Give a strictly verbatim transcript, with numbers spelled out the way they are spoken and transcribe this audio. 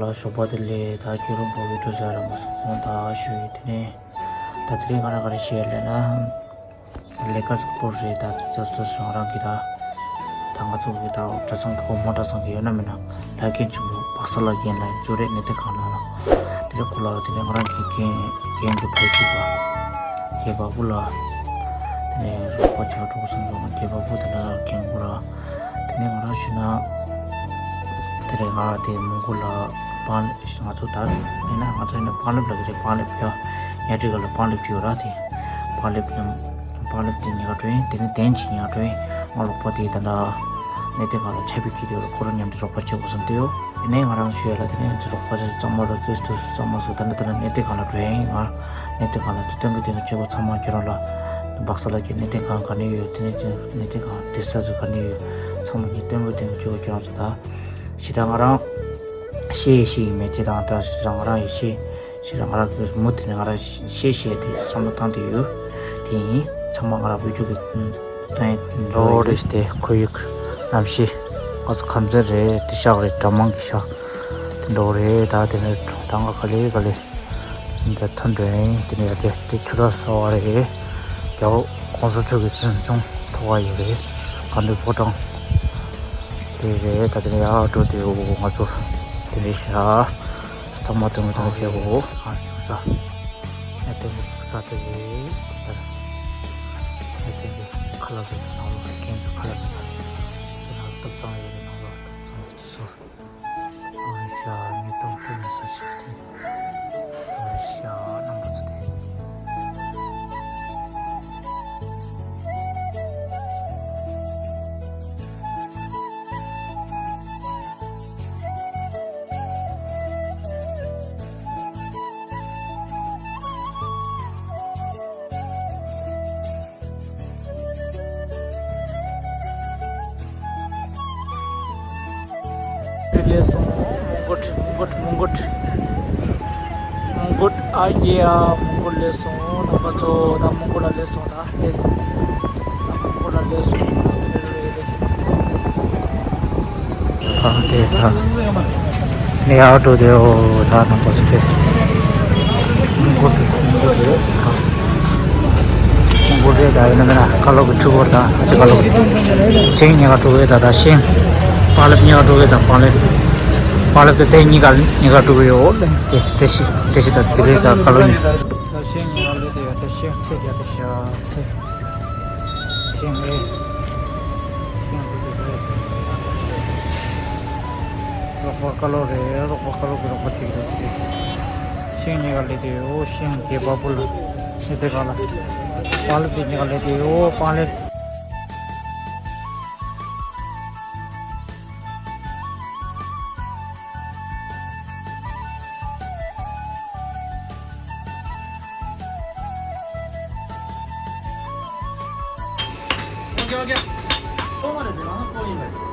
ལ་ཞོགས་པ་དེ་ལས་ད་ཁྱོད་རང་བོད་ཡིག་འགྲོ་ཟེར་ར་མ་སོང་ད་ཞུ་ཡི་དེ་ནས་ད་དེ་རིང་ང་རང་ག་རེ་བཤད་ལས་ན། ལས་ཀ་སྐོར་རེད་ད་ཙོ་ཙོ་ང་རང་གི་ད་ད་ང་ཚོ་གི་ད་གྲྭ་ཚང་གི་སྒོ་མོ་གྲྭ་ཚང་གི་ཡོད་ན་མིན་ན་ལྷ་རྒན་ཆེན་པོ་སྦག་ས་ལྷ་རྒན་ལ་འབྱོར་རེད་ནས་དེ་གང་ལ་ལ་དེ་རེད་ཁོ་ལ་དེ་ནས་ང་རང་གི་རྒན་རྒན་གི་ཕ་གཅིག་པ་རྒན་པ་བུ་ལ་དེ་ནས་རོགས་པ་བྱ་གྲོགས་སོང་ཙང་རྒན་པ་བུ་དེ་ལ་རྒན་གོ་ར་དེ་ནས་ང་རང་ཞུས་ན་དེ་རེད་ང་དེ་མོང་གོ་ལ་པང་ང་ཚོ་ད་ཡིན་ན་ང་ཚོ་ཡིན་ན་པང་ལེབ་ལ་གི་རེད་པང་ལེབ་ཡ་ཉལ་ཁྲི་ག་ལ་པང་ལེབ་ཅིག་ཡོད་ར་དེ། པང་ལེབ་ནི་པང་ལེབ་དེ་ཉལ་འགྲོ་ཡིན། དེ་ནི་གདན་གཅིག་ཉལ་འགྲོ་ཡིན། ང་རོགས་པ་དེ་ད་ལྟ་གནས་བརྟན་ཁང་ལ་ཆ་བི་ཁྱེར་དེ་ལ་ཁོ་རང་མཉམ་དུ་རོགས་པ་བྱེད་དགོས་བསམ་དུ་ཡོད། དེ་ནས་ང་རང་ཞུ་ཡ་ལ་དེ་ནས་དེ་རོགས་པ་དེ་གཙང་མ་ར་ཙེ་སྟོད་གཙང་མ་སོ་ད་ནི་ད་ནི་གནས་བརྟན་ཁང་ལ་འགྲོ་ཡིན། ང་གནས་བརྟན་ཁང་ལ་དེ་སྟོན་གི་དེ་གི་བྱེད་པ་ཚང་མ་ཁྱེད་རང་ལ་སྦག་ས་ལ་གི་གནས་བརྟན་ཁང་ག་ནས་ཡོད། དེ་ནས་དེ་གནས་བརྟན་ཁང་དེ་ས་ཚོ་ག་ནས་ཡོད། ཚང་མ་གི་སྟོན་གི་དེ་གི་བྱེད་པ་ཁྱེད་རང་ཚོ་ད་ཞེ་དྲག་ང་རང་ཤེས་ཤེས་ཡིན་མེད་ཅེ་དང་ད་ཞེ་དྲག་ང་རང་ཡི་ཤེས། ཞེས་ང་རང་གི་མུ་མཐུད་ནས་ང་རང་ཤེས་ཤེས་དེ་བསམ་བློ་བཏང་དུ་ཡོད། དེ་ཡིན་ཚང་མ་ང་རང་བོད་ཕྲུག་གི་སྟོན་འགྲོ་རེད་དེ་ཁོར་ཡུག་གནམ་གཤིས་ང་ཚོ་ཁམས་ཚན་རེད་དེ་ཤག་རེད་གྲྭ་མང་གི་ཤག་དེ་འགྲོ་རེད་ད་དེ་ནས་གྲངས་ཀ་ག་ལེ་ག་ལེ་འདི་ཐོན་འགྲོ་ཡིན་དེ་ནས་ཡ་དེ་དེ་ཆུ་ར་སོ་བ་རེད་རྒྱལ་བ་གོང་ས་མཆོག་གི་སེམས་ཆུང་ཐོག་བ་ཡོད་རེད་ག་འདི་ཕོ་བྲང་དེ་རེད་ད་དེ་ནས་ཡ་འགྲོ་དེ་འོ་ང་ཚོ་དེ་རེད་ཤག་ཚང་མ་དོན་དང་བྱེད་དགོས། ཨ་བཞུགས་ས། ཨ་དེ་ནས་བཞུགས་ས་དེ་རེད་དེ་ལྟར། ཨ་དེ་འདི་ཁ་ལག་བཟོ་དུས་ནང་ལོགས་ཁྱེད་ཚོ་ཁ་ལག་བཟོ་ས་རེད། དེ་ནང་ཐབ་ཚང་ཡོད་རེད་ནང་ལོགས་ཐབ་ཚང་དེ་དེ་ཚོ། ཨ་ཤ་ཉིས་སྟོང་དྲུག་ནས་བཟོ་བྱས་ཏེ། ཨ་ཤ་རྣམ་པ་ཚོ་དེ། སླེབས་སོང་། མོན་གྷོ་མོན་གྷོ་མོན་གྷོ། མོན་གྷོ་ཨ་ཡེ་ཨ་མོན་གྷོ་སླེབས་སོང་རྣམ་པ་ཚོ། ད་མོན་གྷོ་ལ་སླེབས་སོང་། ད་དེ་ད་མོན་གྷོ་ལ་སླེབས་སོང་། དེ་རེད་དེ། ཨ་དེ་ད་ནས་ཡར་འགྲོ་དེ་འོ་ད་རྣམ་པ་ཚོ་དེ་མོན་གྷོ་དེ་མོན་གྷོ་དེ་མོན་གྷོ་དེ་ད་ཡིན་ན་མིན་ན་ཀ་ལོ་གི་ཁྲི་སྐོར་དང་ཨ་ཅེ་ཀ་ལོ་ཅིང་ཉེ་ག་འགྲོ་གི་ད་ད་ཤིང་པང་ལེབ་ཉེ་ག་འགྲོ་གི་ད་པང་ལེབ་པང་ལེབ་དེ་དེ་ཉེ་ག་ཉེ་ག་འགྲོ་གི་ཡོད་ལེ། དེ་དེ་ཤི་དེ་ཤི་ད་དེ་ལེ་ད་ཀ་ལོ་ཉེ། ད་ཤིང་ཉེ་ག་ལེ་དེ་ཡོད། དེ་ཤིང་ཚེ་རྒྱ་དེ་ཤ་ཚེ། ཤིང་ཨེ། ཤིང་དེ་དེ་རེད། རོགས་པ་ཀ་ལོ་རེད། རོགས་པ་ཀ་ལོ་གི་རོགས་པ་གཅིག་རེད་དེ། ཤིང་ཉེ་ག་ལེ་དེ་ཡོད། ཤིང་རྒྱས་པ་པོ་ལ་ནི་དེ་ག་ལ། པང་ལེབ་དེ་ཉེ་ག་ལེ་དེ་ཡོད། པང་ལེབ། ཨོ་ཀེ་ཨོ་ཀེ། ཐོག་མ་རེད་དེ་ང་ཁོ་ཡིན་པས།